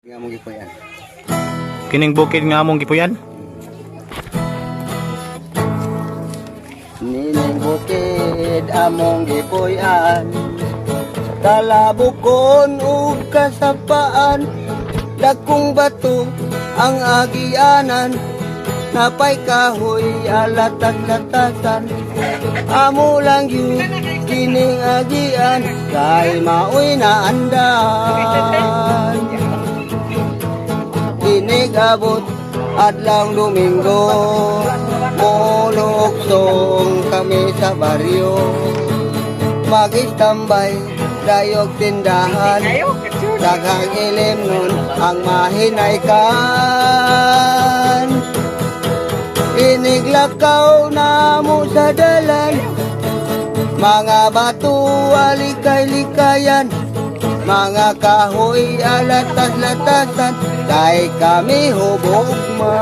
Nga among gipuy-an. Kining bukid nga among gipuyan. Nining bukid among gipuy-an, kalabukon ug kasapaan. Dakong bato ang agianan, napay kahoy alatag-latasan. Amo lang yun kining agian, kay maoy na andan. Inigabot adlaw Domingo, muluksong kami sa baryo. Mag-istambay dayog tindahan, daghang ilim nun ang mahinaykan. Iniglakaw na mo sa dalan, mga bato alikay-likayan, mga kahoy alatas-latasan, kay kami hubog man.